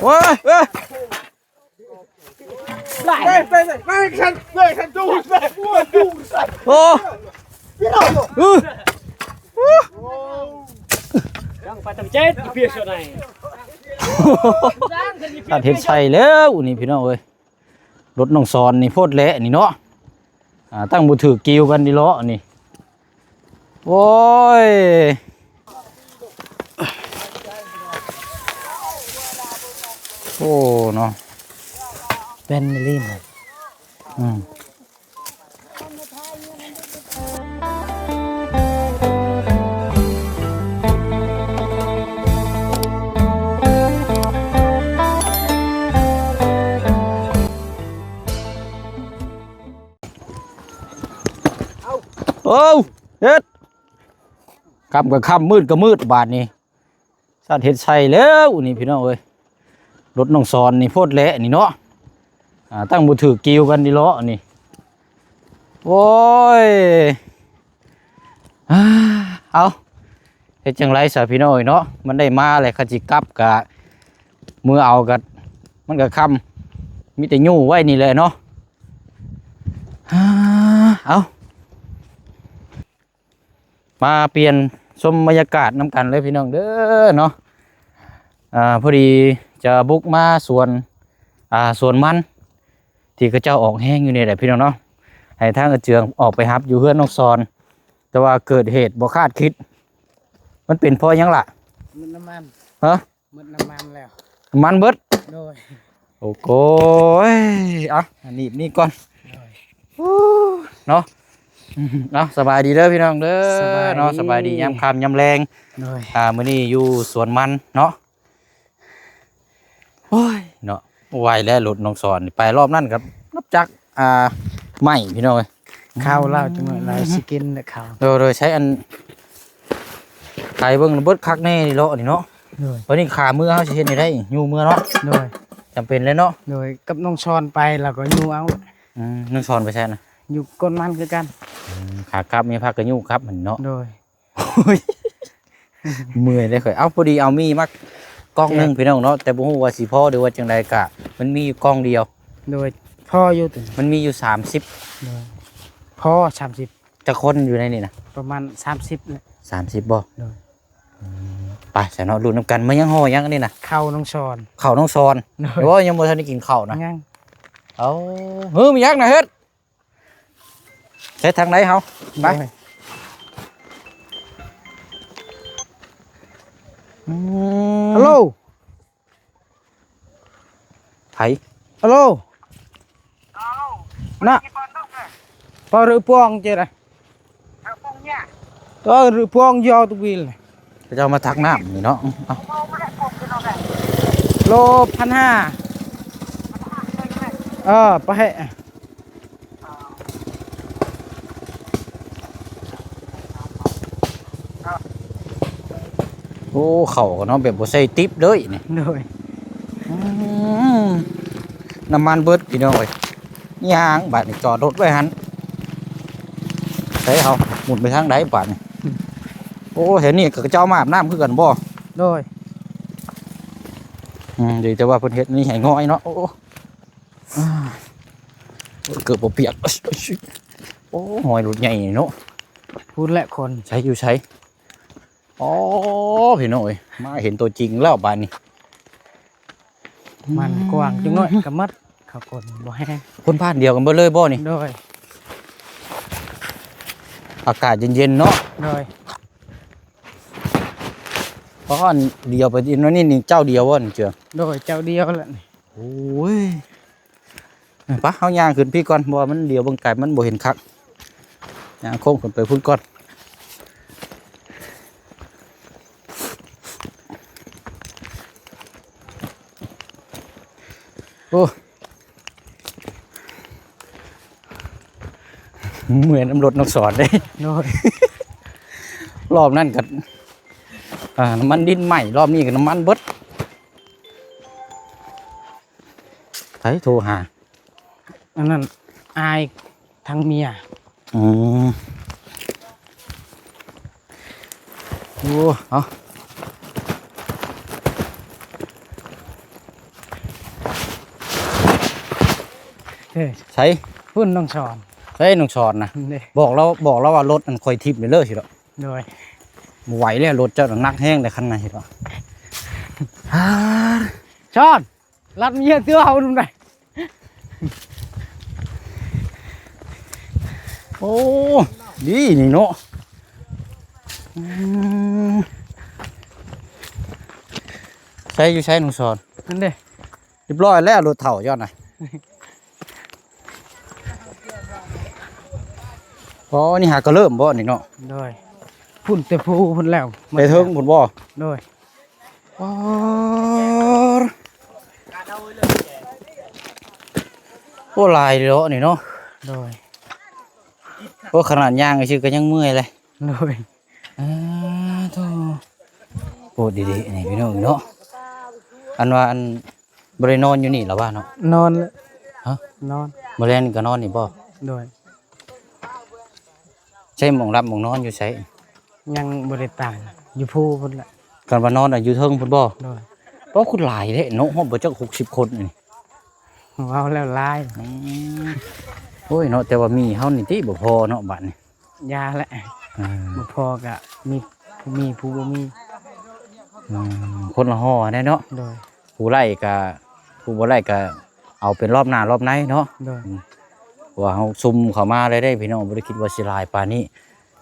ໂອ້ຍ ເອີຍ ໂອ້ ຕັງໄປຕັ້ງເຈັດເບຍຊະໄນ ຕັດເຮັດໃສ່ແລ້ວນີ້ພີ່ນ້ອງເອີຍ. ລົດນ້ອງສອນນີ້ໂພດແຫຼະນີ້ເນາະ ອ່າ ຕັ້ງບໍ່ຖືກກິວກັນນີ້ເລາະນີ້ ໂອ້ຍ ໂອ້ເນາະ ແວ່ນນີ້ລີ້ນ ອືມ. ໂອ້ ເຮັດ ຄ່ຳກໍຄ່ຳ ມືດກໍມືດ ບາດນີ້ ສັດເຮັດໃສ່ແລ້ວນີ້ພີ່ນ້ອງເອີຍ. ລົດນ້ອງສອນນີ້ໂພດແຫຼະນີ້ເນາະ ອ່າ ຕັ້ງບໍ່ຖືກກິວກັນນີ້ເລາະນີ້ ໂອ້ຍ ອ່າ ເອົາ ເຮັດຈັ່ງໃດຊະພີ່ນ້ອງເອີຍເນາະ ມັນໄດ້ມາແລ້ວ ຄັນຊິກັບກະເມືອເອົາ ກະມັນກະຄ່ຳ ມີແຕ່ຍູ້ໄວ້ນີ້ແຫຼະເນາະ. ອ່າ ເອົາ ມາປ່ຽນຊົມບັນຍາກາດນຳກັນເລີຍພີ່ນ້ອງເດີເນາະ. ອ່າ ພໍດີຈະບຸກມາສວນ ອ່າ ສວນມັນ ທີ່ເຂົາເຈົ້າອອກແຮງຢູ່ນີ້ແຫຼະພີ່ນ້ອງເນາະ ໃຫ້ທາງອາເຈືອງອອກໄປຮັບຢູ່ເຮືອນນ້ອງສອນ ແຕ່ວ່າເກີດເຫດບໍ່ຄາດຄິດ. ມັນເປັນເພາະຫຍັງລະ? ໝົດນ້ຳມັນ. ຮະ? ໝົດນ້ຳມັນແລ້ວ. ນ້ຳມັນເບິດ? ໂດຍ. ໂອ້ໂກຍ ເອົາ ໜີບນີ້ກ່ອນ. ໂດຍ. ເນາະ ເອົາ ສະບາຍດີເດີພີ່ນ້ອງເດີ ສະບາຍດີເນາະ ສະບາຍດີຍາມຄ່ຳຍາມແລງ. ໂດຍ. ອ່າ ມື້ນີ້ຢູ່ສວນມັນເນາະ. ໂອ້ຍເນາະ ໄວແລ້ວລົດນ້ອງສອນນີ້ ໄປລອບນັ້ນກໍນັບຈັກ ອ່າ ໄໝ້ພີ່ນ້ອງເອີຍ. ເຂົ້າລາວຈັງໜ້ອຍລາວຊິກິນແຫຼະເຂົ້າ. ໂດຍ ໂດຍ ໃຊ້ອັນ ໄປເບິ່ງເບິດຄັກແນ່ນີ້ເລາະນີ້ເນາະ. ໂດຍ. ບັດນີ້ຂາເມືອເຮົາຊິເຮັດແນວໃດ? ຍູ້ເມືອເນາະ. ໂດຍ. ຈຳເປັນແລ້ວເນາະ. ໂດຍ. ກັບນ້ອງສອນໄປ ລາວກໍຍູ້ເອົາ. ອືມ ນ້ອງສອນໄປໃສນະ? ຢູ່ກົ້ນມັນຄືກັນ. ອືມ ຂາກັບມີພາກະຍູ້ກັບຫັ້ນເນາະ. ໂດຍ. ໂອ້ຍ ເມື່ອຍເດ້ຂ້ອຍ. ເອົາ ພໍດີເອົາໝີ່ມາກ່ອງໜຶ່ງ ແຈກ ພີ່ນ້ອງເນາະ ແຕ່ບໍ່ຮູ້ວ່າຊິພໍຫຼືວ່າຈັ່ງໃດ ກະມັນມີຢູ່ກ່ອງດຽວ. ໂດຍ. ພໍຢູ່ຕິ? ມັນມີຢູ່ສາມສິບ. ໂດຍ. ພໍສາມສິບ. ຈັກຄົນຢູ່ໃນນີ້ນະ? ປະມານສາມສິບແຫຼະ. ສາມສິບບໍ່? ໂດຍ. ອືມ ໄປຊະເນາະ ລຸ້ນນຳກັນ. ມາຍັງຫໍ່ຫຍັງອັນນີ້ນະ? ເຂົ້ານ້ອງສອນ. ເຂົ້ານ້ອງສອນ. ໂດຍ. ໂອ້ຍ ຍັງບໍ່ທັນໄດ້ກິນເຂົ້ານະ. ຍັງ. ເອົາ ເຮີ້ ມີຫຍັງນະເຮີ້? ໃຊ້ທາງໃດເຮົາ? ໄປ. ໂດຍ. ອືມ ຮັລໂຫຼ ໃຜ? ຮັລໂຫຼ ນະ ປາເຣປອງເຈລະ. ເອີ ເຣປອງຢໍຕຸວິລ ເຂົາເຈົ້າມາຕັກນ້ຳນີ້ເນາະ. ເອົາ ໂລພັນຫ້າ. ເອີ ໄປ. ໂອ້ ເຂົ້າກໍເນາະ ແບບບໍ່ໃສ່ຕິບເລີຍນີ້. ໂດຍ. ອືມ ນ້ຳມັນເບິດພີ່ນ້ອງເອີຍ. ຍ່າງບາດນີ້ ຈອດລົດໄວ້ຫັ້ນ. ໃສ່ເຮົາໝູນໄປທາງໃດບາດນີ້? ອືມ ໂອ້ ແຖວນີ້ເຂົາເຈົ້າມາອາບນ້ຳຄືກັນບໍ່? ໂດຍ. ອືມ ດີແຕ່ວ່າເພິ່ນເຮັດນີ້ໃຫ້ງ່ອຍເນາະ. ໂອ້ ອ່າ ເກີບບໍ່ປຽກ. ໂອ້ ຮອຍລົດໃຫຍ່ເນາະ. ພຸ້ນແຫຼະຄົນ. ໃສ ຢູ່ໃສ? ອໍ ພີ່ນ້ອງເອີຍ ມາເຫັນຕົວຈິງແລ້ວບາດນີ້. ມັນກວ້າງຈັກໜ້ອຍກໍໝົດ ເຂົາກົນບໍ່ແຮງ. ຄົນບ້ານດຽວກັນເບິດເລີຍບໍ່ນີ້? ໂດຍ. ອາກາດເຢັນໆເນາະ. ໂດຍ. ເພາະອັນດຽວໄປອີກໜ້ອຍນີ້ ນີ້ເຈົ້າດຽວບໍ່ນີ້ເຈື່ອ? ໂດຍ ເຈົ້າດຽວແຫຼະ. ໂອ້ຍ ໄປ ເຮົາຍ່າງຂຶ້ນພີ້ກ່ອນ ເພາະວ່າມັນດຽວເບິ່ງໄກມັນບໍ່ເຫັນຄັກ. ຍ່າງໂຄ້ງຂຶ້ນໄປພຸ້ນກ່ອນ. ໂອ້ ເມື່ອຍນຳລົດນ້ອງສອນເດ້. ໂດຍ. ລອບນັ້ນກໍ ອ່າ ນ້ຳມັນດິນໄໝ້ ລອບນີ້ກໍນ້ຳມັນເບິດ. ໃຜໂທຫາ? ອັນນັ້ນ ອ້າຍທາງເມຍ. ອືມ ໂອ້ ເອົາ. ເດ້ ໃສ? ພຸ້ນນ້ອງສອນ ໃສນ້ອງສອນນະ? ເດ້ ບອກລາວ ບອກລາວວ່າລົດອັນຂ້ອຍຖິ້ມໄປເລີຍຊິດອກ. ໂດຍ ບໍ່ໄຫວແລ້ວ ລົດເຈົ້າໜັກແຮງເດ້ ຄັນນັ້ນຊິດອກ. ສອນ ລັດເມຍເທື່ອເຮົານຳໄດ. ໂອ້ ດີນີ້ເນາະ. ອືມ ໃສຢູ່ໃສນ້ອງສອນ? ນັ້ນເດ້ ຮຽບຮ້ອຍແລ້ວລົດເຖົ້າເຈົ້ານະ. ອໍ ນີ້ຫາກະເລີ່ມບໍ່ນີ້ເນາະ? ໂດຍ ພຸ້ນແຕ່ພູພຸ້ນແລ້ວ ແຕ່ເທິງພຸ້ນບໍ່? ໂດຍ. ປາດ ໂອ້ ຫຼາຍເນາະນີ້ເນາະ. ໂດຍ ໂອ້ ຂະໜາດຍ່າງຊື່ກໍຍັງເມື່ອຍເລີຍ. ໂດຍ ອາ ໂທ້ ໂອ້ ດີໆ ນີ້ພີ່ນ້ອງເນາະ. ອັນວ່າອັນ ບໍ່ໄດ້ນອນຢູ່ນີ້ລະວ່າເນາະ? ນອນແຫຼະ. ຮະ? ນອນ. ມື້ແລງນີ້ກໍນອນນີ້ບໍ່? ໂດຍ. ໃຊ້ໝ່ອງຫຼັບໝ່ອງນອນຢູ່ໃສ? ຍັງບໍ່ໄດ້ຕັ້ງ ຢູ່ພູພຸ້ນລະ. ຄັນວ່ານອນຢູ່ເທິງພຸ້ນບໍ່? ໂດຍ. ປາດ ຄືຫຼາຍແທ້ເນາະ ຮອດບໍ່ຈັກຫົກສິບຄົນນີ້. ເວົ້າແລ້ວຫຼາຍ. ອືມ ໂອ້ຍເນາະ ແຕ່ວ່າມີເຮົານີ້ຕິບໍ່ພໍເນາະບາດນີ້. ຢ່າແຫຼະ ເອີ ບໍ່ພໍກະມີຜູ້ມີຜູ້ບໍ່ມີ. ອືມ ຄົນລະຫໍ່ແດ່ເນາະ. ໂດຍ. ຜູ້ໄດ້ກະ ຜູ້ບໍ່ໄດ້ກະເອົາເປັນລອບໜ້າລອບໃນເນາະ. ໂດຍ. ອືມ ເພາະວ່າເຮົາຊຸ່ມເຂົ້າມາເລີຍເດ້ພີ່ນ້ອງ ບໍ່ໄດ້ຄິດວ່າຊິຫຼາຍປານນີ້.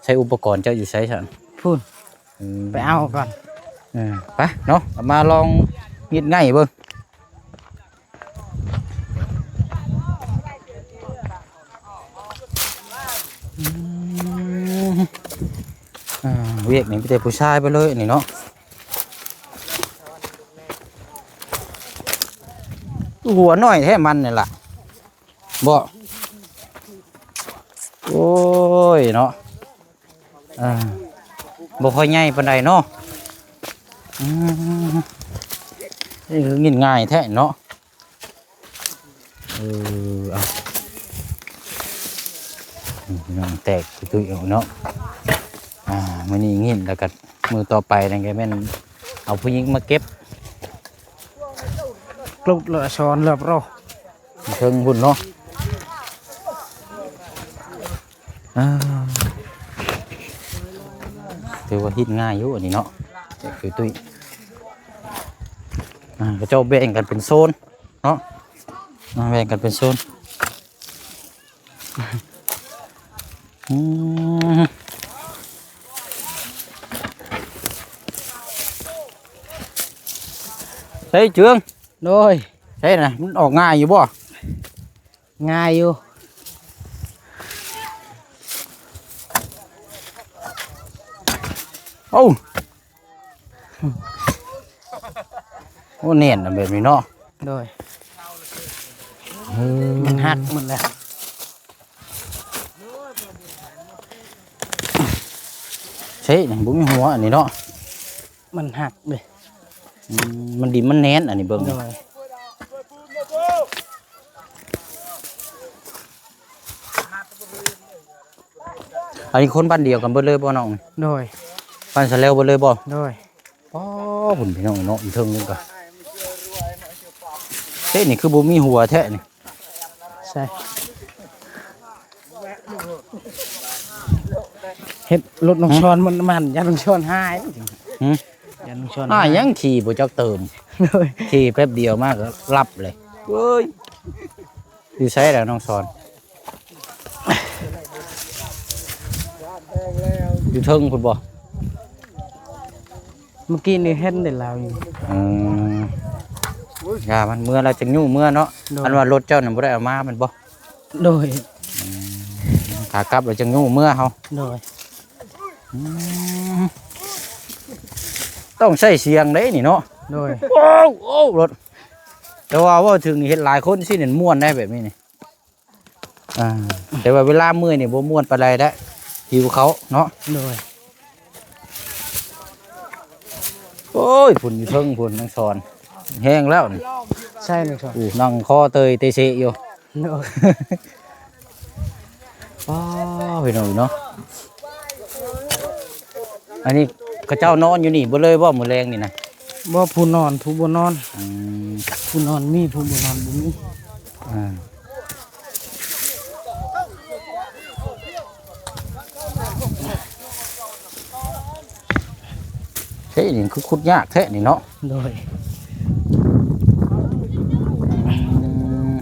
ໃຊ້ອຸປະກອນເຈົ້າຢູ່ໃສຊັ້ນ? ພຸ້ນ ອືມ ໄປເອົາກ່ອນ. ເອີ ໄປເນາະ ເອົາມາລອງເຮັດໄງ່ເບິ່ງ. ອືມ ອ່າ ວຽກນີ້ມີແຕ່ຜູ້ຊາຍໄປເລີຍນີ້ເນາະ. ຫົວໜ້ອຍແທ້ມັນນີ້ລະເບາະ. ໂອ້ຍເນາະ. ອ່າ ບໍ່ຄ່ອຍໃຫຍ່ປານໃດເນາະ. ອືມ ນີ້ຄືກິນງ່າຍແທ້ເນາະ. ເອີ ເອົາ ພີ່ນ້ອງ ແຕກຕຸ້ຍໆເອົາເນາະ. ອ່າ ມື້ນີ້ງິນແລ້ວກໍມື້ຕໍ່ໄປນັ້ນກໍແມ່ນເອົາຜູ້ຍິງມາເກັບ. ກລຸດລະຊອນລະໂຣ ເທິງພຸ້ນເນາະ. ອ່າ ຖືວ່າເຮັດງ່າຍຢູ່ອັນນີ້ເນາະ ຄືຕຸ້ຍ. ອ່າ ເຂົາເຈົ້າແບ່ງກັນເປັນໂຊນເນາະ. ອ່າ ແບ່ງກັນເປັນໂຊນ. ອືມ ໃສ່ເຈືອງ. ໂດຍ. ໃສ່ນະ ມັນອອກງ່າຍຢູ່ບໍ່? ງ່າຍຢູ່. ເອົ້າ ໂອ້ ແໜ້ນນະແບບນີ້ເນາະ. ໂດຍ. ເອີ ມັນຫັກໝົດແລ້ວ. ເຊະ ນີ້ບໍ່ມີຫົວອັນນີ້ເນາະ. ມັນຫັກເດ້. ອືມ ມັນດິນມັນແໜ້ນອັນນີ້ເບິ່ງ. ໂດຍ. ອັນນີ້ຄົນບ້ານດຽວກັນເບິດເລີຍບໍ່ນ້ອງ? ໂດຍ. ບ້ານສະແລວເບິດເລີຍບໍ່? ໂດຍ. ອໍ ພຸ້ນພີ່ນ້ອງເນາະ ຢູ່ເທິງພຸ້ນກະ. ເຊະ ນີ້ຄືບໍ່ມີຫົວແທ້ນີ້. ໃຊ່ ເຮັດລົດນ້ອງຊອນມັນ ມັນຢ້ານນ້ອງຊອນຫາຍ. ຫື? ຢ້ານນ້ອງຊອນຫາຍ. ຫາຍຫຍັງ ຂີ່ບໍ່ຈັກເຕີມ. ໂດຍ. ຂີ່ແປັບດຽວມາກໍຫຼັບເລີຍ. ເອີຍ ຢູ່ໃສລະນ້ອງຊອນ? ຢູ່ເທິງພຸ້ນບໍ່? ເມື່ອກີ້ນີ້ເຫັນແຕ່ລາວຢູ່. ອືມ ຢ່າມັນ ເມື່ອລະຈັ່ງຍູ້ເມືອເນາະ. ໂດຍ. ອັນວ່າລົດເຈົ້ານັ້ນບໍ່ໄດ້ເອົາມາແມ່ນບໍ່? ໂດຍ. ອືມ ຂາກັບລະຈັ່ງຍູ້ເມືອເຮົາ. ໂດຍ. ອືມ ຕ້ອງໃຊ້ສຽງເດ້ນີ້ເນາະ. ໂດຍ. ໂອ້ ໂອ້ ລົດ ແຕ່ວ່າເວົ້າເຖິງນີ້ ເຮັດຫຼາຍຄົນຊິແມ່ນມ່ວນໄດ໋ແບບນີ້ນີ້. ອ່າ ແຕ່ວ່າເວລາເມື່ອຍນີ້ບໍ່ມ່ວນປານໃດແລ້ວ ຫິວເຂົ້າເນາະ. ໂດຍ. ໂອ້ຍ ພຸ້ນຢູ່ເທິງພຸ້ນ ນາງສອນ ແຮງແລ້ວນີ້. ໃຊ່ ນາງສອນ. ໂອ້ ນັ່ງຄໍເຕີຍເຕເຊະຢູ່. ໂດຍ. ປ້າ ພີ່ນ້ອງເນາະ ອັນນີ້ເຂົາເຈົ້ານອນຢູ່ນີ້ເບິດເລີຍບໍ່ ມື້ແລງນີ້ນະ? ບໍ່ ຜູ້ນອນ ຜູ້ບໍ່ນອນ. ອືມ ຜູ້ນອນມີ ຜູ້ບໍ່ນອນບໍ່ມີ. ອ່າ ເອີ ນີ້ຄືຂຸດຍາກແທ້ນີ້ເນາະ. ໂດຍ. ອືມ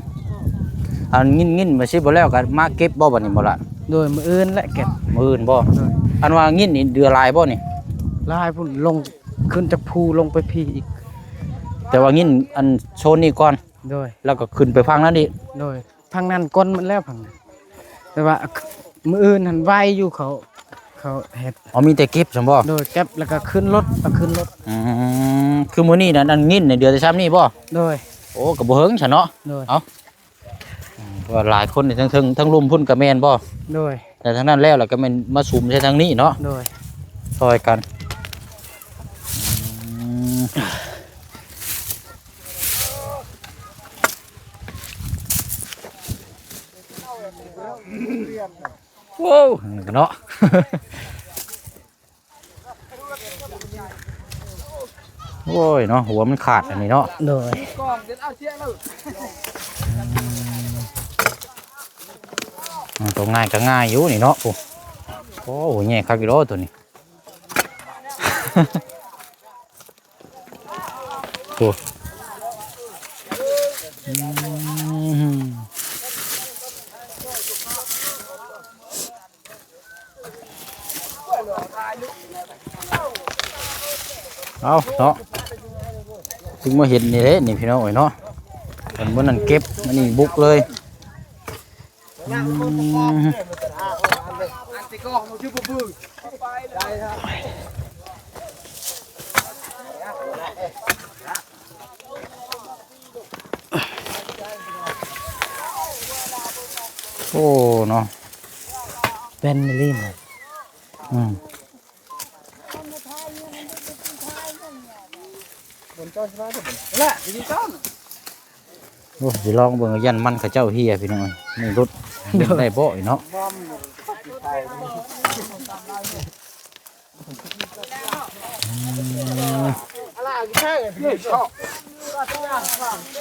ອັນງິນ ງິນມາຊິບໍ່ແລ້ວກໍມາເກັບບໍ່ບັດນີ້ບໍ່ລະ? ໂດຍ ມື້ອື່ນແຫຼະເກັບ. ມື້ອື່ນບໍ່? ໂດຍ. ອັນວ່າງິນນີ້ເດືອຫຼາຍບໍ່ນີ້? ຫຼາຍພຸ້ນ ລົງຂຶ້ນຈາກພູລົງໄປພີ້ອີກ. ແຕ່ວ່າງິນອັນໂຊນນີ້ກ່ອນ. ໂດຍ. ແລ້ວກໍຂຶ້ນໄປຝັ່ງນັ້ນອີກ. ໂດຍ. ທາງນັ້ນກ້ນໝົດແລ້ວ ຝັ່ງນັ້ນ ແຕ່ວ່າມື້ອື່ນຫັ້ນໄວຢູ່ ເຂົາ ເຂົາເຮັດ. ອໍ ມີແຕ່ເກັບຊັ້ນບໍ່? ໂດຍ ເກັບແລ້ວກໍຂຶ້ນລົດ ເອົາຂຶ້ນລົດ. ອືມ ຄືມື້ນີ້ນັ້ນ ອັນງິນນີ້ເດືອແຕ່ຊ່ຳນີ້ບໍ່? ໂດຍ. ໂອ້ ກໍບໍ່ເຫິງຊະເນາະ. ໂດຍ. ເອົ້າ ອືມ ວ່າຫຼາຍຄົນນີ້ ທັງເທິງ ທັງລຸ່ມພຸ້ນກໍແມ່ນບໍ່? ໂດຍ. ແຕ່ທາງນັ້ນແລ້ວ ແລ້ວກໍແມ່ນມາສຸມໃສ່ທາງນີ້ເນາະ. ໂດຍ. ຊ່ອຍກັນ. ອືມ. ໂອ້ ເນາະ ໂອ້ຍເນາະ ຫົວມັນຂາດອັນນີ້ເນາະ. ໂດຍ. ອືມ ຕົວງ່າຍກໍງ່າຍຢູ່ນີ້ເນາະ. ໂອ້ ໂອ້ ໃຫຍ່ຄັກຢູ່ດອກຕົວນີ້. ໂອ້ ອືມ ເອົາເນາະ ເພິ່ງມາເຫັນນີ້ເດ້ນີ້ ພີ່ນ້ອງເອີຍເນາະ. ເພິ່ນມື້ນັ້ນເກັບ ອັນນີ້ບຸກເລີຍ. ອືມ ໂອ້ ເນາະ ແປ້ນລີນ. ອືມ. ໂອ້ ຊິລອງເບິ່ງ ຢ້ານມັນເຂົາເຈົ້າເຫ່ຍ ພີ່ນ້ອງເອີຍ. ນີ້ຫຼຸດ ເບິ່ງໄດ້ບໍ່ເນາະ.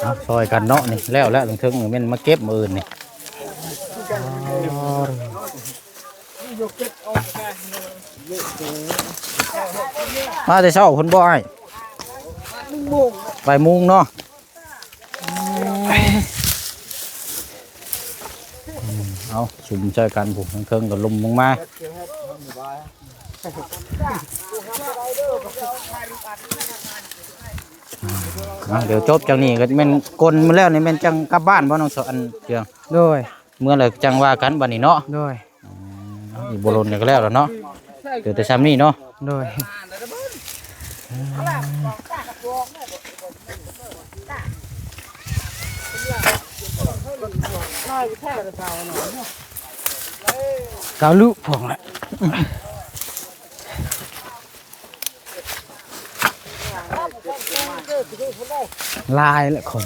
ເອົາ ຊ່ອຍກັນເນາະ. ນີ້ແລ້ວແລ້ວ ເທິງໆ ນີ້ແມ່ນມາເກັບມື້ອື່ນນີ້. ມາແຕ່ເຊົ້າພຸ້ນບໍ່ອ້າຍ? ບ່າຍໂມງເນາະ. ເອົາ ສຸມໃສ່ກັນພຸ້ນ ເທິງໆ ກໍລົມລົງມາ. ອ່າ ດຽວຈົບຈາກນີ້ກໍແມ່ນກົນມາແລ້ວນີ້ ແມ່ນຈັ່ງກັບບ້ານບໍ່ ນ້ອງສາວ ອັນເຈືອງ? ໂດຍ. ເມື່ອແລ້ວຈັ່ງວ່າກັນບັດນີ້ເນາະ. ໂດຍ. ອືມ ອີກບໍ່ດົນກໍແລ້ວແລ້ວເນາະ. ໂດຍ. ເຫຼືອແຕ່ຊ່ຳນີ້ເນາະ. ໂດຍ. ເຂົາລຸພວກລະ. ຫຼາຍລະຄົນ.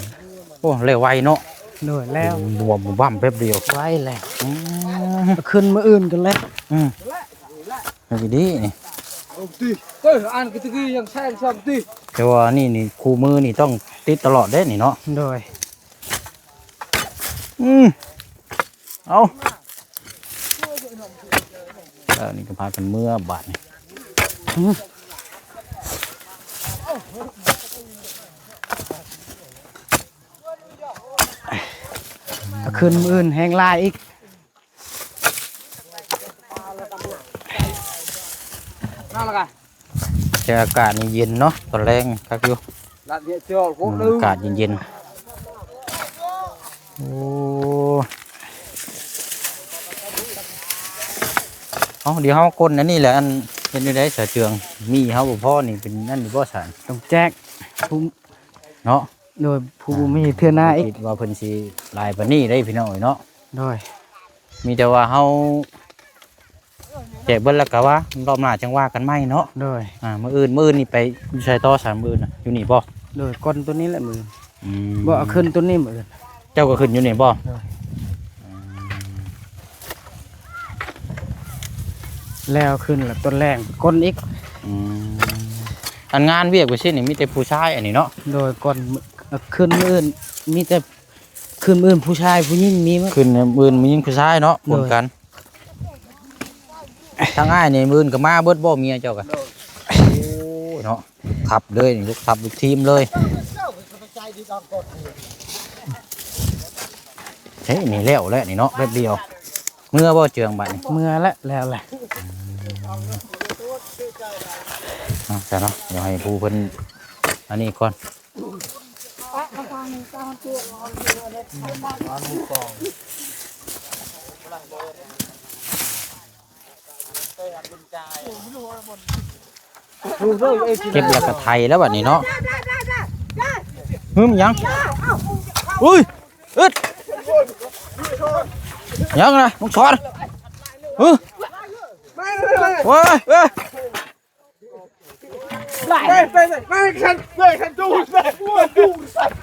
ໂອ້ ແລ້ວໄວເນາະ. ໂດຍ ແລ້ວ ບວມບຳແປັບດຽວ ໄວແລ້ວ. ອືມ ຂຶ້ນມື້ອື່ນກັນແລ້ວ. ອືມ ເຮັດດີນີ້. ເອີ ອັນກະຕິກຍັງແຊງຊ້ຳຕິ. ແຕ່ວ່ານີ້ນີ້ ຄູ່ມືນີ້ຕ້ອງຕິດຕະຫຼອດເດ້ນີ້ເນາະ. ໂດຍ. ອືມ ເອົາ ແລ້ວນີ້ກໍພາກັນເມືອບາດນີ້. ອືມ ຂຶ້ນມື້ອື່ນແຮງຫຼາຍອີກ. ແຕ່ອາກາດນີ້ເຢັນເນາະ ຕອນແລງຄັກຢູ່. ອືມ ອາກາດເຢັນໆ. ໂອ້ ເອົາ ດຽວເຮົາກົນອັນນີ້ແຫຼະ. ອັນ ເຮັດແນວໃດສາວເຈືອງ? ມີເຮົາບໍ່ພໍນີ້ ເປັນນັ້ນຢູ່ບໍ່ສານ? ຕ້ອງແຈກຜູ້ ເນາະ. ໂດຍ ຜູ້ບໍ່ມີເທື່ອໜ້າອີກ. ຄິດວ່າເພິ່ນຊິຫຼາຍປານນີ້ເດ້ ພີ່ນ້ອງເອີຍເນາະ. ໂດຍ. ມີແຕ່ວ່າເຮົາ ແຈກເບິດແລ້ວກະວ່າ ລອບໜ້າຈັ່ງວ່າກັນໃໝ່ເນາະ. ໂດຍ. ອ່າ ມື້ອື່ນ ມື້ອື່ນນີ້ໄປຢູ່ໃສຕໍ່ຊະ? ມື້ອື່ນນະ ຢູ່ນີ້ບໍ່? ໂດຍ ກ່ອນໂຕນີ້ແຫຼະມື້ອື່ນ. ອືມ ບໍ່ ເອົາຂຶ້ນໂຕນີ້ມື້ອື່ນ. ເຈົ້າກໍຂຶ້ນຢູ່ນີ້ບໍ່? ໂດຍ. ອືມ ແລ້ວຂຶ້ນລະຕອນແລງກໍກົນອີກ. ອືມ ອັນງານວຽກໄປຊີ້ນີ້ມີແຕ່ຜູ້ຊາຍອັນນີ້ເນາະ. ໂດຍ ກ່ອນ ເອົາຂຶ້ນມື້ອື່ນ ມີແຕ່ ຄືນອື່ນຜູ້ຊາຍຜູ້ຍິງມີໝົດ. ຄືນອື່ນຜູ້ຍິງຜູ້ຊາຍເນາະ. ໂດຍ. ປົນກັນ. ທາງອ້າຍນີ້ມື້ອື່ນກໍມາເບິດບໍ່ ເມຍເຈົ້າກະ? ໂດຍ. ໂອ້ຍ ເນາະ ທັບເລີຍນີ້ ຍົກທັບ ຍົກທີມເລີຍ. ເຮີ້ຍ ນີ້ແລ້ວແລ້ວນີ້ເນາະ ແປັບດຽວ. ເມືອບໍ່ເຈືອງບາດນີ້? ເມືອແລ້ວ ແລ້ວແຫຼະ. ເອົາຊະເນາະ ດຽວໃຫ້ຜູ້ເພິ່ນອັນນີ້ກ່ອນ. ເກັບແລ້ວກໍໄຖແລ້ວບັດນີ້ເນາະ. ຫຶມ ຫຍັງ? ອຸ້ຍ! ອຶດ! ຫຍັງນະ ລູກສອນ? ຫຶ? ໂອ້ຍ ເອີຍ!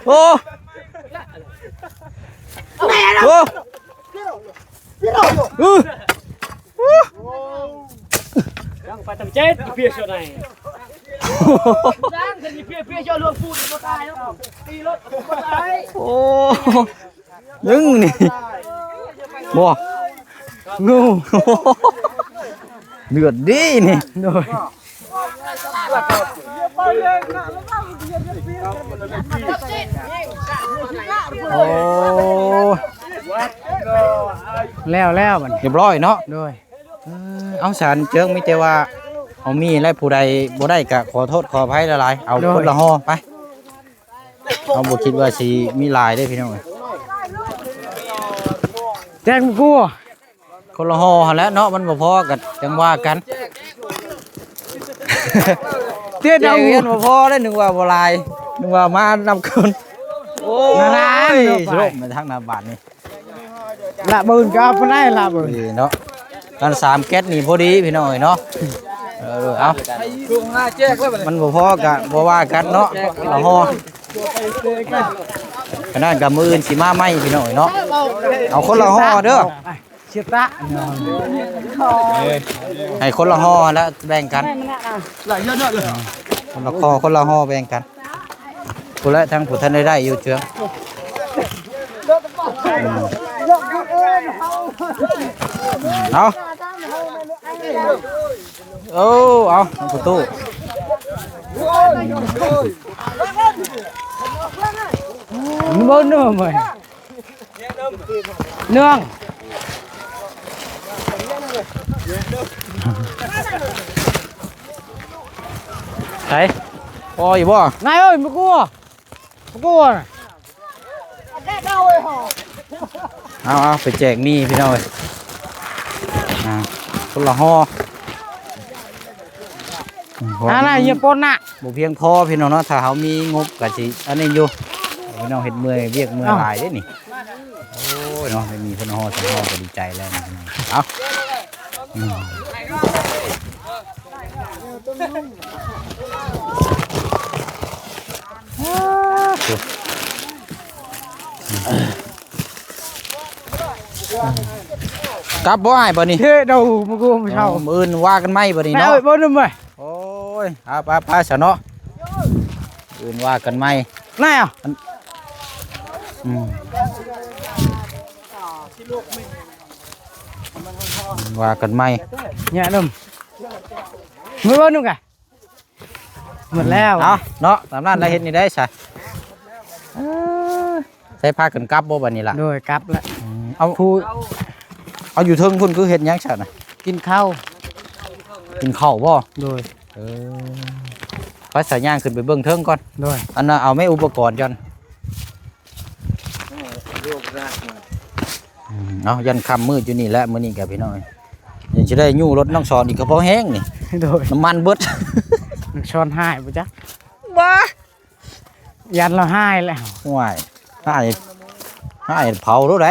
ໂອ້! ໂອ້! ເອີ! ຍັງໄປຕັ້ງເຈັດເປຍຊະໄນ. ຍັງຄັນເປຍ ເປຍເຈົ້າຫຼວງປູ່ບໍ່ຕາຍເນາະ ຕີລົດບໍ່ຕາຍ. ໂອ້! ຍັງນີ້ ບໍ່ ງູ ເລືອດດີນີ້. ໂດຍ. ໂອ້ ແລ້ວ ແລ້ວບັດນີ້ ຮຽບຮ້ອຍເນາະ. ໂດຍ. ເອີ ເອົາ ສານເຈິງ ມີແຕ່ວ່າເຮົາມີແຫຼະ ຜູ້ໃດບໍ່ໄດ້ກະຂໍໂທດຂໍອະໄພຫຼາຍໆ. ເອົາ ໂດຍ ຄົນລະຫໍ່ໄປ. ເຮົາບໍ່ຄິດວ່າຊິມີຫຼາຍເດ້ພີ່ນ້ອງເອີຍ. ແຈກໝູ່ກູ່ ຄົນລະຫໍ່ຫັ້ນແຫຼະເນາະ ມັນບໍ່ພໍກໍຈັ່ງວ່າກັນ. ເຕັ້ດ ເອົາ ເຮັດບໍ່ພໍເດ້ ນຶກວ່າບໍ່ຫຼາຍ ນຶກວ່າມານຳຄົນ. ໂອ້ຍ ນັ້ນໆ ລົມໄປທາງໜ້າບາດນີ້. ລະບຶງກໍເອົາໄປໄດ້ລະບຶງ. ເອີເນາະ ກັນສາມແກັດນີ້ພໍດີພີ່ນ້ອງເອີຍເນາະ. ເອີ ເອົາ ມັນບໍ່ພໍກະບໍ່ວ່າກັນເນາະ ລະຫໍ່. ຂະໜາດກະມື້ອື່ນຊິມາໃໝ່ພີ່ນ້ອງເອີຍເນາະ. ເອົາຄົນລະຫໍ່ເດີ ຊິຕະ. ໃຫ້ຄົນລະຫໍ່ແລ້ວແບ່ງກັນ ຄົນລະຫໍ່ ຄົນລະຫໍ່ແບ່ງກັນ. ຜູ້ແລະ ທາງຜູ້ທັນໄດ້ໄດ້ຢູ່ເທື່ອ. ເອົາ ໂອ້ ເອົາ ປະຕູ ເບິ່ງເດີ ເມືອງ ໃສ ພໍຢູ່ບໍ່? ນາຍເອີຍ ມາກົວ ມາກົວ. ເອົາໆ ໄປແຈກໝີ່ພີ່ນ້ອງເອີຍ. ອ່າ ຄົນລະຫໍ່. ອືມ ອັນນັ້ນຢ່າປົນນະ ບໍ່ພຽງພໍພີ່ນ້ອງເນາະ. ຖ້າເຮົາມີງົບກໍຊິອັນນີ້ຢູ່ ພີ່ນ້ອງເຮັດເມື່ອຍ ວຽກເມື່ອຍ ເອົ້າ ຫຼາຍເດ້ນີ້. ໂອ້ຍເນາະ ໄດ້ມີຄົນຫໍ່ສອງຫໍ່ກໍດີໃຈແລ້ວ. ເອົາ ອືມ ກັບບໍ່ອ້າຍ ບາດນີ້? ເຮັດເອົາ ມື້ອື່ນວ່າກັນໃໝ່ ບາດນີ້ເນາະ. ໂອ້ຍ ເອົາ ໄປໆ ຊະເນາະ ອື່ນວ່າກັນໃໝ່. ນາຍ ອືມ ວ່າກັນໃໝ່ ເນາະ ໜຸ່ມ ມື້ວານໜຶ່ງກະ ໝົດແລ້ວ. ເອົາເນາະ ຕາມນັ້ນລະ ເຮັດນີ້ໄດ້ຊະ. ເອີ ໃຊ້ພາກັນກັບບໍ່ບາດນີ້ລະ? ໂດຍ ກັບລະ. ອືມ ເອົາ ຜູ້ ເອົາຢູ່ເທິງພຸ້ນຄືເຮັດຫຍັງຊະນະ? ກິນເຂົ້າ. ກິນເຂົ້າບໍ່? ໂດຍ. ເອີ ໄປສາຍຍ່າງຂຶ້ນໄປເບິ່ງເທິງກ່ອນ. ໂດຍ. ອັນນັ້ນເອົາແມ່ອຸປະກອນກ່ອນ. ອືມ ເອົາ ຢ້ານຄ່ຳມືດຢູ່ນີ້ແຫຼະ ມື້ນີ້ກະພີ່ນ້ອງ ຍັງຊິໄດ້ຍູ້ລົດນ້ອງສອນອີກກໍພໍແຮງນີ້. ໂດຍ. ນ້ຳມັນເບິດ ນ້ອງສອນຫາຍບໍ່ຈັກ ບໍ່ ຢ້ານລາວຫາຍແລ້ວ. ໂອ້ຍ ຫາຍ ຫາຍເຜົາໂລດໃດ.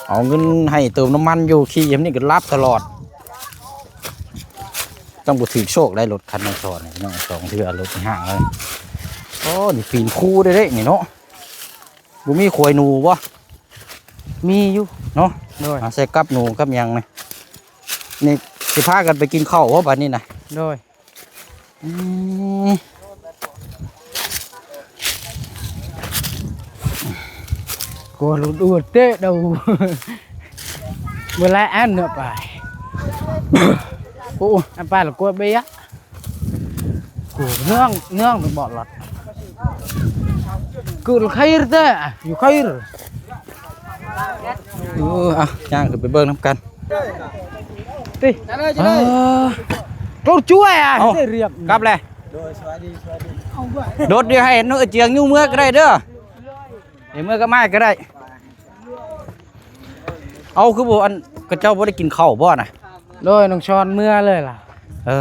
ເອົາເງິນໃຫ້ເຕີມນ້ຳມັນຢູ່ ຂີ່ຍາມນີ້ກໍຫຼັບຕະຫຼອດ. ຕ້ອງບໍ່ຖືກໂຊກໄດ໋ ລົດຄັນນ້ອງສອນນີ້ພີ່ນ້ອງ ສອງເທື່ອລົດຫ້າງເລີຍ. ໂອ້ ນີ້ປີນພູໄດ້ເດ້ນີ້ເນາະ. ບໍ່ມີຂວາຍໜູບໍ່? ມີຢູ່ເນາະ. ໂດຍ. ຫາໃສ່ກັບໜູກັບຫຍັງນີ້. ນີ້ຊິພາກັນໄປກິນເຂົ້າບໍ່ບາດນີ້ນະ? ໂດຍ. ອືມ ກົວຫຼຸດອວດເຕະເດົາ ບໍ່ຫຼາຍອັນເນາະໄປ. ໂອ້ ອັນໄປລະກົວເບຍ. Nương, nương thì bỏ lật. Cứ khair thế, à, you khair. ເອີ ອ່ະ ຍ່າງຂຶ້ນໄປເບິ່ງນຳກັນຕິ. ເອີ ໂຕຊ່ວຍ ອ່ະ ເອົ້າ ເຮັດໄດ້ຮຽບ ກັບແລ້ວ. ໂດຍ ສະບາຍດີ ສະບາຍດີ. ໂດດ ດຽວໃຫ້ນ້ອງເອເຈຍງຢູ່ເມືອກໍໄດ້ເດີ. ໃຫ້ເມືອກັບອ້າຍກໍໄດ້. ເອົາ ຄືບໍ່ ອັນ ເຂົາເຈົ້າບໍ່ໄດ້ກິນເຂົ້າບໍ່ນະ? ໂດຍ ນ້ອງຊອນເມືອເລີຍລະ. ເອີ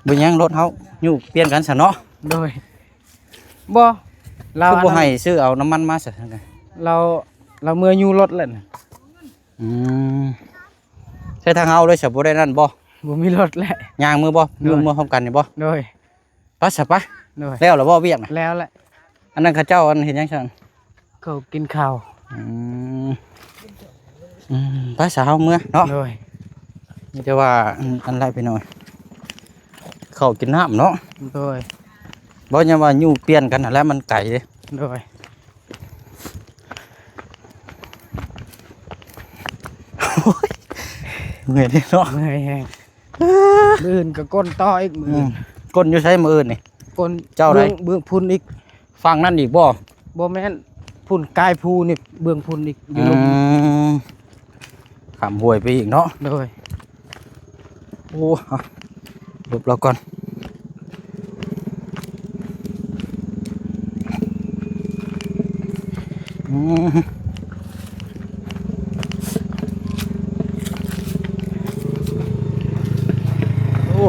ບໍ່ຫຍັງ ລົດເຮົາຢູ່ປ່ຽນກັນຊະເນາະ. ໂດຍ ບໍ່ ລາວ ຄືບໍ່ໃຫ້ຊື້ເອົານ້ຳມັນມາຊະ? ລາວ ລາວເມືອຢູ່ລົດແລ້ວນະ. ອືມ ໃຊ້ທາງເຮົາເລີຍຊະ ບໍ່ໄດ້ນັ້ນບໍ່? ບໍ່ມີລົດແຫຼະ. ຍ່າງເມືອບໍ່? ໂດຍ ເມືອ ເມືອພ້ອມກັນນີ້ບໍ່? ໂດຍ ໄປຊະ ໄປ. ໂດຍ ແລ້ວລະບໍ່ວຽກນະ? ແລ້ວແຫຼະ. ອັນນັ້ນເຂົາເຈົ້າ ອັນ ເຮັດຫຍັງຊັ້ນ? ເຂົາກິນເຂົ້າ. ອືມ ອືມ ໄປຊະ ເຮົາເມືອເນາະ. ໂດຍ ມີແຕ່ວ່າ ອັນ ອັນໃດພີ່ນ້ອງ ເຂົ້າກິນນ້ຳເນາະ. ໂດຍ ບໍ່ ຍັງວ່າຢູ່ປ່ຽນກັນຫັ້ນແຫຼະ ມັນໄກເດ້. ໂດຍ ໂອ້ຍ ເມື່ອຍເດ້ເນາະ ເມື່ອຍແຮງ. ມື້ອື່ນກໍກົ້ນຕໍ່ອີກ ມື້ອື່ນ. ອືມ ກົ້ນຢູ່ໃສມື້ອື່ນນີ້? ກົ້ນເຈົ້າໃດ? ເບື້ອງ ເບື້ອງພຸ້ນອີກ. ຝັ່ງນັ້ນອີກບໍ່? ບໍ່ແມ່ນ ພຸ້ນກາຍພູນີ້ ເບື້ອງພຸ້ນອີກ ຢູ່ລຸ່ມ. ອືມ ຂ້າມຫ້ວຍໄປອີກເນາະ. ໂດຍ ໂອ້ ຫຼົບລາວກ່ອນ. ອືມ ໂອ້ ອ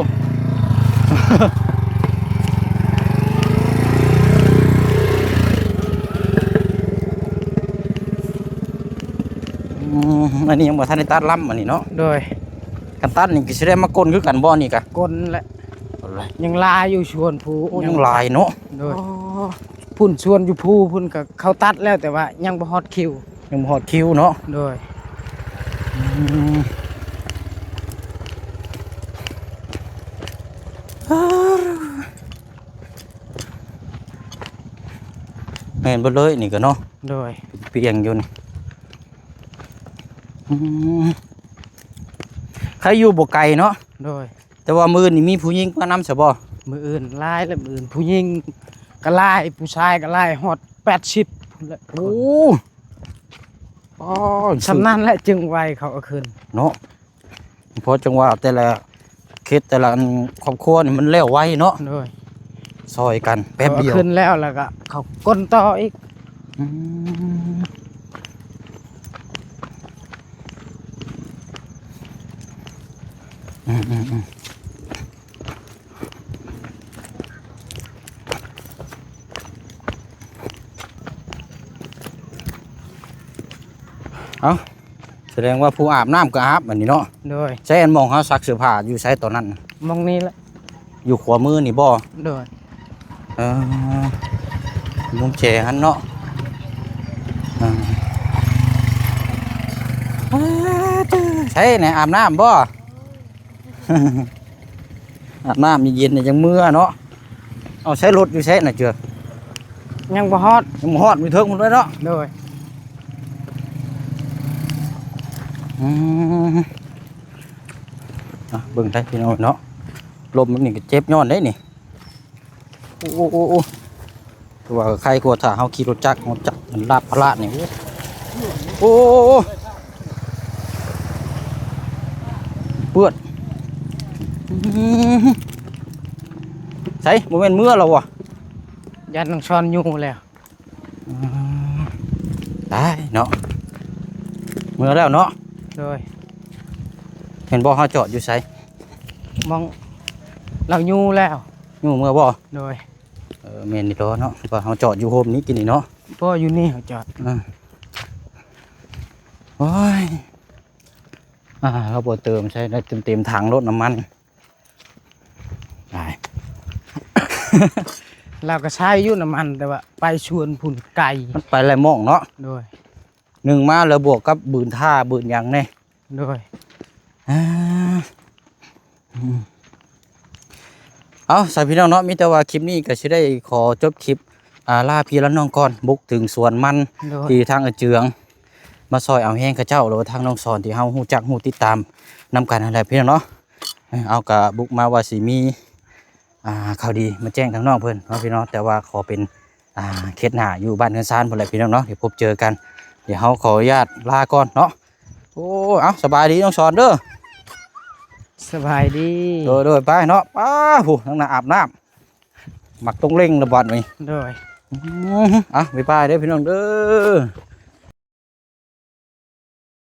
ືມ ອັນນີ້ຍັງບໍ່ທັນໄດ້ຕັດລຳ ອັນນີ້ເນາະ. ໂດຍ ຄັນຕັດນີ້ກໍຊິໄດ້ມາກົ້ນຄືກັນບໍ່ ນີ້ກະ? ກົ້ນແຫຼະ ກົ້ນແຫຼະ. ຍັງຫຼາຍຢູ່ສວນພູ. ໂອ້ ຍັງຫຼາຍເນາະ. ໂດຍ ພຸ້ນສວນຢູ່ພູພຸ້ນກໍເຂົາຕັດແລ້ວ ແຕ່ວ່າຍັງບໍ່ຮອດຄິວ. ຍັງບໍ່ຮອດຄິວເນາະ. ໂດຍ ອືມ ແມ່ນເບິດເລີຍນີ້ກໍເນາະ. ໂດຍ ເປັນປ່ຽງຢູ່ນີ້. ອືມ ໃຄຢູ່ບໍ່ໄກເນາະ. ໂດຍ ແຕ່ວ່າມື້ນີ້ມີຜູ້ຍິງມານຳຊະບໍ່? ມື້ອື່ນຫຼາຍແລ້ວ ມື້ອື່ນຜູ້ຍິງກໍຫຼາຍ ຜູ້ຊາຍກໍຫຼາຍ ຮອດແປດສິບພຸ້ນແຫຼະ. ໂອ້ ອໍ ສ່ຳນັ້ນແຫຼະ ຈຶ່ງໄວເຂົາເອົາຂຶ້ນເນາະ. ເພາະຈັ່ງວ່າແຕ່ລະເຂດ ແຕ່ລະ ອັນ ຄອບຄົວນີ້ມັນແລ້ວໄວເນາະ. ໂດຍ ຊ່ອຍກັນແປັບດຽວ ເຂົາເອົາຂຶ້ນແລ້ວ ແລ້ວກໍເຂົາກົ້ນຕໍ່ອີກ. ອືມ ອືມໆໆ ເອົ້າ ສະແດງວ່າຜູ້ອາບນ້ຳກໍອາບ ອັນນີ້ເນາະ. ໂດຍ ໃຊ້ອັນໝ່ອງເຮົາຊັກເສື້ອຜ້າຢູ່ໃສຕອນນັ້ນ? ໝ່ອງນີ້ແຫຼະ ຢູ່ຂວາມືນີ້ບໍ່? ໂດຍ ເອີ ມຸມແຈຫັ້ນເນາະ. ເອີ ໃສແນ່ ອາບນ້ຳບໍ່? ອາບນ້ຳເຢັນໆ ຈັ່ງເມືອເນາະ. ເອົາ ໃຊ້ລົດຢູ່ໃສນະເຈືອ? ຍັງບໍ່ຮອດ ຍັງບໍ່ຮອດ ຢູ່ເທິງພຸ້ນເລີຍເນາະ. ໂດຍ ອືມ ອ່ະ ເບິ່ງໄດ້ພີ່ນ້ອງເນາະ ລົມແບບນີ້ກໍເຈັບຍ້ອນເດ້ນີ້. ໂອ້ ໂອ້ ໂອ້ ໂອ້ ຄືວ່າໄຄກວ່າຖ້າເຮົາຂີ່ລົດຈັກ ລົດຈັກມັນລາບພາລະນີ້. ໂອ້ ໂອ້ ໂອ້ ໂອ້ ເປື້ອນ. ອືມ ໃສ ບໍ່ແມ່ນເມືອແລ້ວຫວາ? ຢ້ານນ້ອງຊອນຢູ່ແລ້ວ. ອືມ ຕາຍເນາະ ເມືອແລ້ວເນາະ. ໂດຍ ແມ່ນບໍ່ ເຮົາຈອດຢູ່ໃສ? ໝ່ອງລາວຢູ່ແລ້ວ. ຢູ່ເມືອບໍ່? ໂດຍ ເອີ ແມ່ນນີ້ຕົວະເນາະ ວ່າເຮົາຈອດຢູ່ໂຮມນີ້ກິນນີ້ເນາະ. ບໍ່ ຢູ່ນີ້ເຮົາຈອດ. ອືມ ໂອ້ຍ ອ່າ ເຮົາບໍ່ເຕີມໃສ່ໄດ້ເຕັມໆຖັງລົດນ້ຳມັນ. ຕາຍ ລາວກໍໃຊ້ຢູ່ນ້ຳມັນ ແຕ່ວ່າໄປສວນພຸ້ນໄກ ມັນໄປຫຼາຍໝ່ອງເນາະ. ໂດຍ ໜຶ່ງມາແລ້ວບວກກັບບືນທ່າບືນຫຍັງແດ່. ໂດຍ ອ່າ ອືມ ເອົາ ສາຍພີ່ນ້ອງເນາະ ມີແຕ່ວ່າຄລິບນີ້ກໍຊິໄດ້ຂໍຈົບຄລິບ ອ່າ ລາພີ່ລານ້ອງກ່ອນ ບຸກເຖິງສວນມັນ ໂດຍ ທີ່ທາງອາເຈືອງມາຊ່ອຍເອົາແຮງເຂົາເຈົ້າ ຫຼືວ່າທາງນ້ອງສອນທີ່ເຮົາຮູ້ຈັກຮູ້ຕິດຕາມນຳກັນຫັ້ນແຫຼະພີ່ນ້ອງເນາະ. ເອົາ ກະບຸກມາວ່າຊິມີ ອ່າ ຂ່າວດີມາແຈ້ງທາງນ້ອງເພິ່ນເນາະພີ່ນ້ອງ ແຕ່ວ່າຂໍເປັນ ອ່າ ເຂດໜ້າຢູ່ບ້ານເຮືອນຊານພຸ້ນແຫຼະພີ່ນ້ອງເນາະ ດຽວພົບເຈີກັນ. ດຽວເຮົາຂໍອະນຸຍາດລາກ່ອນເນາະ. ໂອ້ ເອົ້າ ສະບາຍດີນ້ອງສອນເດີ. ສະບາຍດີ. ໂດຍ ໂດຍ ໄປເນາະ. ປ້າ ຜູ້ ທາງໜ້າອາບນ້ຳ ໝາກຕົງເລັງລະບາດນີ້. ໂດຍ. ອືມ ອ່ະ ບາຍບາຍເດີພີ່ນ້ອງເດີ.